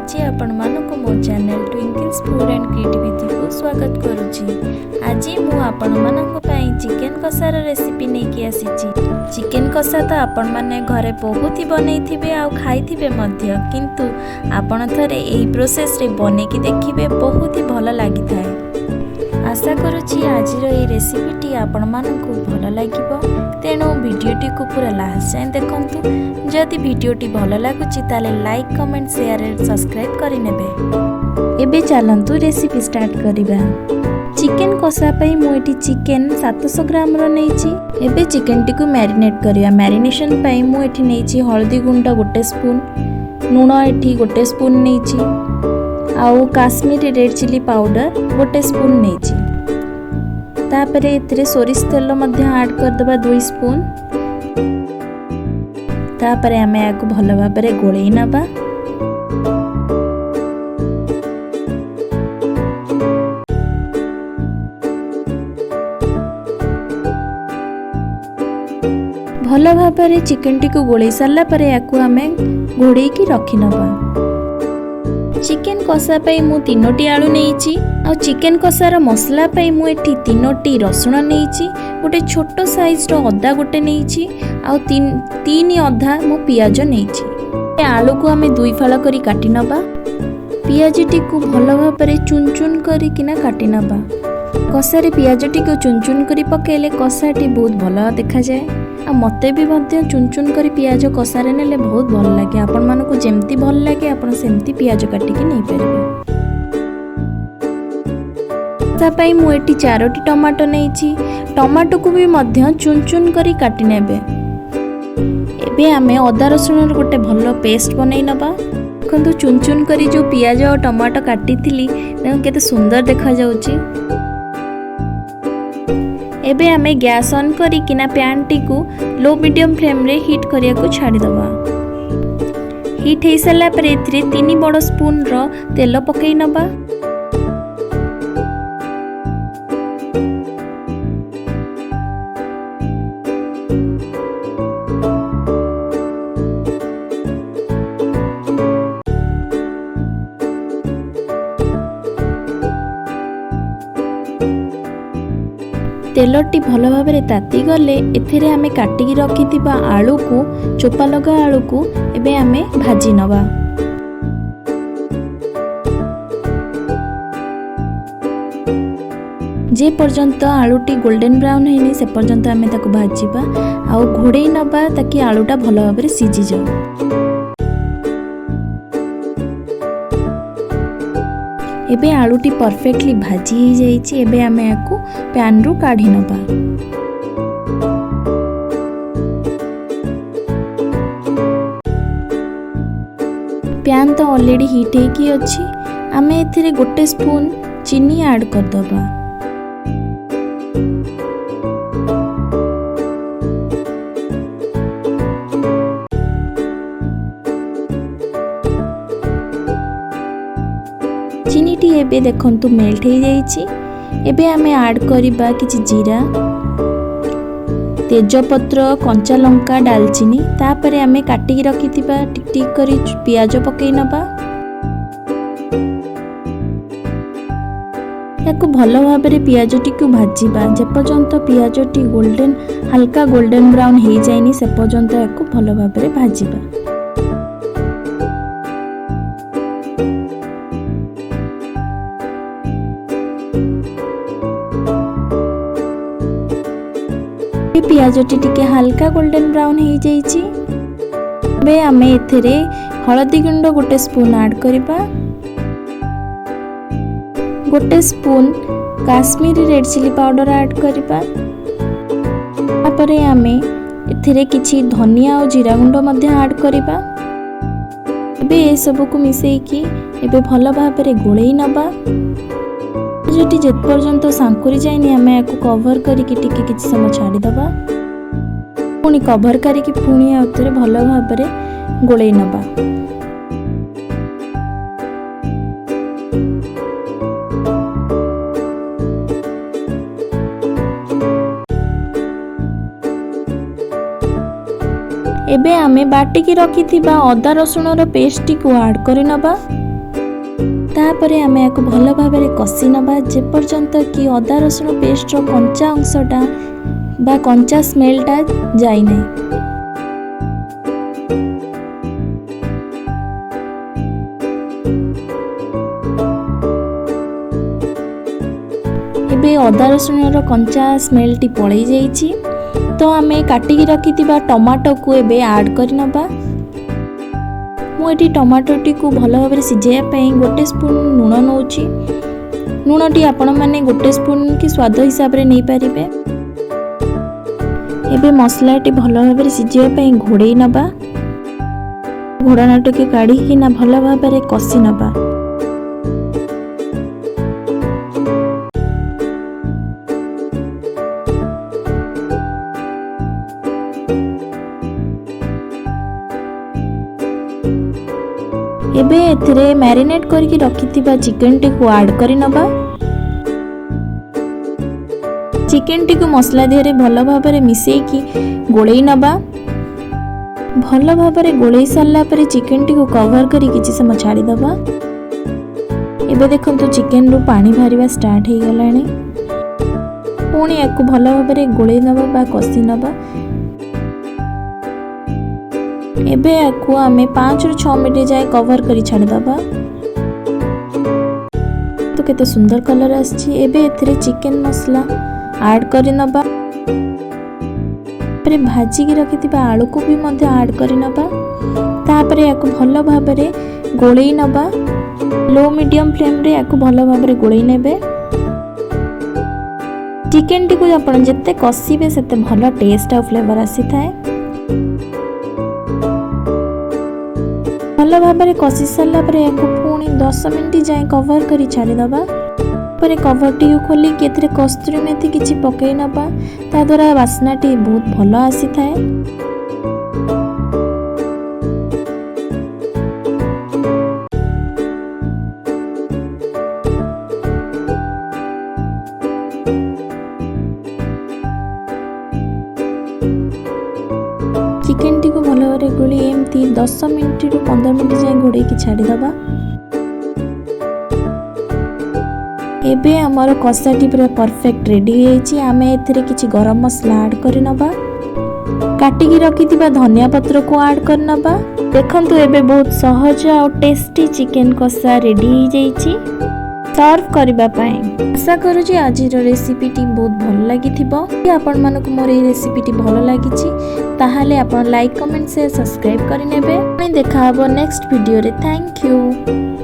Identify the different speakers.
Speaker 1: ଆଜି ଆପଣମାନଙ୍କୁ ମୋ ଚ୍ୟାନେଲ୍ ଟ୍ୱିଙ୍କଲ୍ସ ଫୁଡ୍ ଆଣ୍ଡ କ୍ରିଏଟିଭିଟିକୁ ସ୍ୱାଗତ କରୁଛି। ଆଜି ମୁଁ ଆପଣମାନଙ୍କ ପାଇଁ ଚିକେନ୍ କଷାର ରେସିପି ନେଇକି ଆସିଛି। ଚିକେନ୍ କଷା ତ ଆପଣମାନେ ଘରେ ବହୁତ ହି ବନେଇଥିବେ ଆଉ ଖାଇଥିବେ ମଧ୍ୟ, କିନ୍ତୁ ଆପଣ ଥରେ ଏହି ପ୍ରୋସେସ୍ରେ ବନେଇକି ଦେଖିବେ, ବହୁତ ହି ଭଲ ଲାଗିଥାଏ। ଆଶା କରୁଛି ଆଜିର ଏହି ରେସିପିଟି ଆପଣମାନଙ୍କୁ ଭଲ ଲାଗିବ। ତେଣୁ ଭିଡ଼ିଓଟିକୁ ପୁରା ଲାଷ୍ଟ ଯାଏଁ ଦେଖନ୍ତୁ। ଯଦି ଭିଡ଼ିଓଟି ଭଲ ଲାଗୁଛି, ତାହେଲେ ଲାଇକ୍, କମେଣ୍ଟ, ସେୟାର, ସବସ୍କ୍ରାଇବ୍ କରିନେବେ। ଏବେ ଚାଲନ୍ତୁ ରେସିପି ଷ୍ଟାର୍ଟ କରିବା। ଚିକେନ୍ କଷା ପାଇଁ ମୁଁ ଏଠି ଚିକେନ୍ 700 ଗ୍ରାମର ନେଇଛି। ଏବେ ଚିକେନ୍ଟିକୁ ମ୍ୟାରିନେଟ୍ କରିବା। ମ୍ୟାରିନେସନ୍ ପାଇଁ ମୁଁ ଏଠି ନେଇଛି ହଳଦୀ ଗୁଣ୍ଡ ଗୋଟେ ସ୍ପୁନ୍, ଲୁଣ ଏଠି ଗୋଟେ ସ୍ପୁନ୍ ନେଇଛି ଆଉ କାଶ୍ମୀରୀ ରେଡ୍ ଚିଲି ପାଉଡ଼ର ଗୋଟେ ସ୍ପୁନ୍ ନେଇଛି। ତାପରେ ଏଥିରେ ସୋରିଷ ତେଲ ମଧ୍ୟ ଆଡ଼୍ କରିଦେବା 2 ସ୍ପୁନ୍। ତାପରେ ଆମେ ଏହାକୁ ଭଲ ଭାବରେ ଗୋଳେଇ ନେବା। ଭଲ ଭାବରେ ଚିକେନଟିକୁ ଗୋଳେଇ ସାରିଲା ପରେ ଏହାକୁ ଆମେ ଘୋଡ଼େଇକି ରଖିନେବା। ଚିକେନ କଷା ପାଇଁ ମୁଁ ତିନୋଟି ଆଳୁ ନେଇଛି ଆଉ ଚିକେନ କଷାର ମସଲା ପାଇଁ ମୁଁ ଏଠି ତିନୋଟି ରସୁଣ ନେଇଛି, ଗୋଟେ ଛୋଟ ସାଇଜ୍ର ଅଦା ଗୋଟେ ନେଇଛି ଆଉ ତିନି ଅଧା ମୁଁ ପିଆଜ ନେଇଛି। ଆଳୁକୁ ଆମେ ଦୁଇ ଫାଳ କରି କାଟି ନେବା। ପିଆଜଟିକୁ ଭଲ ଭାବରେ ଚୁନ ଚୁନ କରିକିନା କାଟି ନେବା। କଷାରେ ପିଆଜଟିକୁ ଚୁନ ଚୁନ କରି ପକାଇଲେ କଷାଟି ବହୁତ ଭଲ ଦେଖାଯାଏ ଆଉ ମୋତେ ବି ମଧ୍ୟ ଚୁନ ଚୁନ କରି ପିଆଜ କଷାରେ ନେଲେ ବହୁତ ଭଲ ଲାଗେ। ଆପଣମାନଙ୍କୁ ଯେମିତି ଭଲ ଲାଗେ, ଆପଣ ସେମିତି ପିଆଜ କାଟିକି ନେଇପାରିବେ। ତା ପାଇଁ ମୁଁ ଏଠି ଚାରୋଟି ଟମାଟୋ ନେଇଛି। ଟମାଟୋକୁ ବି ମଧ୍ୟ ଚୁନ ଚୁନ କରି କାଟି ନେବେ। ଏବେ ଆମେ ଅଦା ରସୁଣର ଗୋଟେ ଭଲ ପେଷ୍ଟ ବନେଇ ନେବା। ଦେଖନ୍ତୁ, ଚୁନ ଚୁନ କରି ଯେଉଁ ପିଆଜ ଆଉ ଟମାଟୋ କାଟିଥିଲି, ଦେଖନ୍ତୁ କେତେ ସୁନ୍ଦର ଦେଖାଯାଉଛି। ଏବେ ଆମେ ଗ୍ୟାସ୍ ଅନ୍ କରିକିନା ପ୍ୟାନ୍ଟିକୁ ଲୋ ମିଡ଼ିୟମ୍ ଫ୍ଲେମ୍ରେ ହିଟ୍ କରିବାକୁ ଛାଡ଼ିଦେବା। ହିଟ୍ ହେଇସାରିଲା ପରେ ଏଥିରେ 3 ବଡ଼ ସ୍ପୁନ୍ର ତେଲ ପକାଇ ନେବା। ତେଲଟି ଭଲ ଭାବରେ ତାତିଗଲେ ଏଥିରେ ଆମେ କାଟିକି ରଖିଥିବା ଆଳୁକୁ, ଚୋପା ଲଗା ଆଳୁକୁ ଏବେ ଆମେ ଭାଜି ନେବା। ଯେ ପର୍ଯ୍ୟନ୍ତ ଆଳୁଟି ଗୋଲ୍ଡେନ୍ ବ୍ରାଉନ୍ ହେଇନି, ସେ ପର୍ଯ୍ୟନ୍ତ ଆମେ ତାକୁ ଭାଜିବା ଆଉ ଘୋଡ଼େଇ ନେବା, ତାକି ଆଳୁଟା ଭଲ ଭାବରେ ସିଝିଯାଉ। ଏବେ ଆଳୁଟି ପରଫେକ୍ଟଲି ଭାଜି ହେଇଯାଇଛି। ଏବେ ଆମେ ଏହାକୁ ପ୍ୟାନ୍ରୁ କାଢ଼ି ନେବା। ପ୍ୟାନ୍ ତ ଅଲରେଡ଼ି ହିଟ୍ ହେଇକି ଅଛି। ଆମେ ଏଥିରେ ଗୋଟେ ସ୍ପୁନ୍ ଚିନି ଆଡ଼୍ କରିଦେବା। ଚିନିଟି ଏବେ ଦେଖନ୍ତୁ ମେଲ୍ଟ ହେଇଯାଇଛି। ଏବେ ଆମେ ଆଡ଼୍ କରିବା କିଛି ଜିରା, ତେଜପତ୍ର, କଞ୍ଚା ଲଙ୍କା, ଡାଲଚିନି। ତାପରେ ଆମେ କାଟିକି ରଖିଥିବା ଟିକ୍ ଟିକ୍ କରି ପିଆଜ ପକାଇ ନେବା। ଏହାକୁ ଭଲ ଭାବରେ ପିଆଜଟିକୁ ଭାଜିବା। ଯେପର୍ଯ୍ୟନ୍ତ ପିଆଜଟି ଗୋଲ୍ଡେନ୍, ହାଲକା ଗୋଲ୍ଡେନ୍ ବ୍ରାଉନ୍ ହେଇଯାଇନି, ସେ ପର୍ଯ୍ୟନ୍ତ ଏହାକୁ ଭଲ ଭାବରେ ଭାଜିବା। ପିଆଜଟି ଟିକେ ହାଲକା ଗୋଲ୍ଡେନ୍ ବ୍ରାଉନ୍ ହେଇଯାଇଛି। ଏବେ ଆମେ ଏଥିରେ ହଳଦୀ ଗୁଣ୍ଡ ଗୋଟେ ସ୍ପୁନ୍ ଆଡ଼୍ କରିବା, ଗୋଟେ spoon Kashmiri red chilli powder add କରିବା। ତାପରେ ଆମେ ଏଥିରେ କିଛି ଧନିଆ ଆଉ ଜିରା ଗୁଣ୍ଡ ମଧ୍ୟ ଆଡ଼୍ କରିବା। ଏବେ ଏସବୁକୁ ମିଶାଇକି ଏବେ ଭଲ ଭାବରେ ଗୋଳେଇ ନେବା। ପିଆଜଟି ଯେପର୍ଯ୍ୟନ୍ତ ସାଙ୍କୁରି ଯାଇନି, ଆମେ ଏହାକୁ କଭର କରିକି ଟିକେ କିଛି ସମୟ ଛାଡ଼ିଦେବା। ପୁଣି କଭର କରିକି ପୁଣି ଆଉ ଥରେ ଭଲ ଭାବରେ ଗୋଳେଇ ନେବା। ଏବେ ଆମେ ବାଟିକି ରଖିଥିବା ଅଦା ରସୁଣର ପେଷ୍ଟଟିକୁ ଆଡ଼୍ କରିନେବା। ତାପରେ ଆମେ ଏହାକୁ ଭଲ ଭାବରେ କଷି ନେବା, ଯେପର୍ଯ୍ୟନ୍ତ କି ଅଦା ରସୁଣ ପେଷ୍ଟର କଞ୍ଚା ଅଂଶଟା ବା କଞ୍ଚା ସ୍ମେଲଟା ଯାଇନାହିଁ। ଏବେ ଅଦା ରସୁଣର କଞ୍ଚା ସ୍ମେଲଟି ପଳେଇ ଯାଇଛି, ତ ଆମେ କାଟିକି ରଖିଥିବା ଟମାଟୋକୁ ଏବେ ଆଡ଼୍ କରିନେବା। ମୁଁ ଏଠି ଟମାଟୋଟିକୁ ଭଲ ଭାବରେ ସିଝାଇବା ପାଇଁ 1 ସ୍ପୁନ୍ ଲୁଣ ନେଉଛି। ଲୁଣଟି ଆପଣମାନେ 1 ସ୍ପୁନ୍ କି ସ୍ୱାଦ ହିସାବରେ ନେଇପାରିବେ। ଏବେ ମସଲାଟି ଭଲ ଭାବରେ ସିଝିବା ପାଇଁ ଘୋଡ଼େଇ ନେବା। ଘୋଡ଼ଣାଟିକୁ କାଢ଼ିକିନା ଭଲ ଭାବରେ କଷି ନେବା। ଏବେ ଏଥିରେ ମ୍ୟାରିନେଟ୍ କରିକି ରଖିଥିବା ଚିକେନଟିକୁ ଆଡ଼୍ କରିନେବା। ଚିକେନଟିକୁ ମସଲା ଦେହରେ ଭଲ ଭାବରେ ମିଶାଇକି ଗୋଳେଇ ନେବା। ଭଲ ଭାବରେ ଗୋଳେଇ ସାରିଲା ପରେ ଚିକେନଟିକୁ କଭର କରି କିଛି ସମୟ ଛାଡ଼ିଦେବା। ଏବେ ଦେଖନ୍ତୁ, ଚିକେନରୁ ପାଣି ବାହାରିବା ଷ୍ଟାର୍ଟ ହେଇଗଲାଣି। ପୁଣି ୟାକୁ ଭଲ ଭାବରେ ଗୋଳେଇ ନେବା ବା କଷି ନେବା। ଏବେ ୟାକୁ ଆମେ 5ରୁ 6 ମିନିଟ୍ ଯାଏ କଭର କରି ଛାଡ଼ିଦେବା। ତ କେତେ ସୁନ୍ଦର କଲର୍ ଆସିଛି। ଏବେ ଏଥିରେ ଚିକେନ ମସଲା ଆଡ଼୍ କରିନେବା। ତାପରେ ଭାଜିକି ରଖିଥିବା ଆଳୁକୁ ବି ମଧ୍ୟ ଆଡ଼୍ କରିନେବା। ତାପରେ ୟାକୁ ଭଲ ଭାବରେ ଗୋଳେଇ ନେବା। ଲୋ ମିଡ଼ିୟମ୍ ଫ୍ଲେମ୍ରେ ୟାକୁ ଭଲ ଭାବରେ ଗୋଳେଇ ନେବେ। ଚିକେନଟିକୁ ଆପଣ ଯେତେ କଷିବେ, ସେତେ ଭଲ ଟେଷ୍ଟ ଆଉ ଫ୍ଲେଭର ଆସିଥାଏ। ଭଲ ଭାବରେ କଷି ସାରିଲା ପରେ ଏହାକୁ ପୁଣି 10 ମିନିଟ୍ ଯାଏଁ କଭର କରି ଛାଡ଼ିଦେବା। ପରେ କଭରଟିକୁ ଖୋଲିକି ଏଥିରେ କସ୍ତୁରୀ ମେଥି କିଛି ପକାଇ ନେବା। ତା ଦ୍ୱାରା ବାସ୍ନାଟି ବହୁତ ଭଲ ଆସିଥାଏ। ଚିକେନଟିକୁ ଭଲ ଭାବରେ ଗୋଳି ଏମିତି 10 ମିନିଟରୁ 15 ମିନିଟ୍ ଯାଏଁ ଘୋଡ଼େଇକି ଛାଡ଼ିଦେବା। ଏବେ ଆମର କଷାଟି ପୁରା ପରଫେକ୍ଟ ରେଡ଼ି ହେଇଯାଇଛି। ଆମେ ଏଥିରେ କିଛି ଗରମ ମସଲା ଆଡ଼୍ କରିନେବା। କାଟିକି ରଖିଥିବା ଧନିଆ ପତ୍ରକୁ ଆଡ଼୍ କରିନେବା। ଦେଖନ୍ତୁ, ଏବେ ବହୁତ ସହଜ ଆଉ ଟେଷ୍ଟି ଚିକେନ କଷା ରେଡ଼ି ହେଇଯାଇଛି ସର୍ଭ କରିବା ପାଇଁ। ଆଶା କରୁଛି ଆଜିର ରେସିପିଟି ବହୁତ ଭଲ ଲାଗିଥିବ। ଯଦି ଆପଣମାନଙ୍କୁ ମୋର ଏଇ ରେସିପିଟି ଭଲ ଲାଗିଛି, ତାହେଲେ ଆପଣ ଲାଇକ୍, କମେଣ୍ଟ, ସେୟାର, ସବସ୍କ୍ରାଇବ୍ କରିନେବେ। ପୁଣି ଦେଖା ହେବ ନେକ୍ସଟ ଭିଡ଼ିଓରେ। Thank you.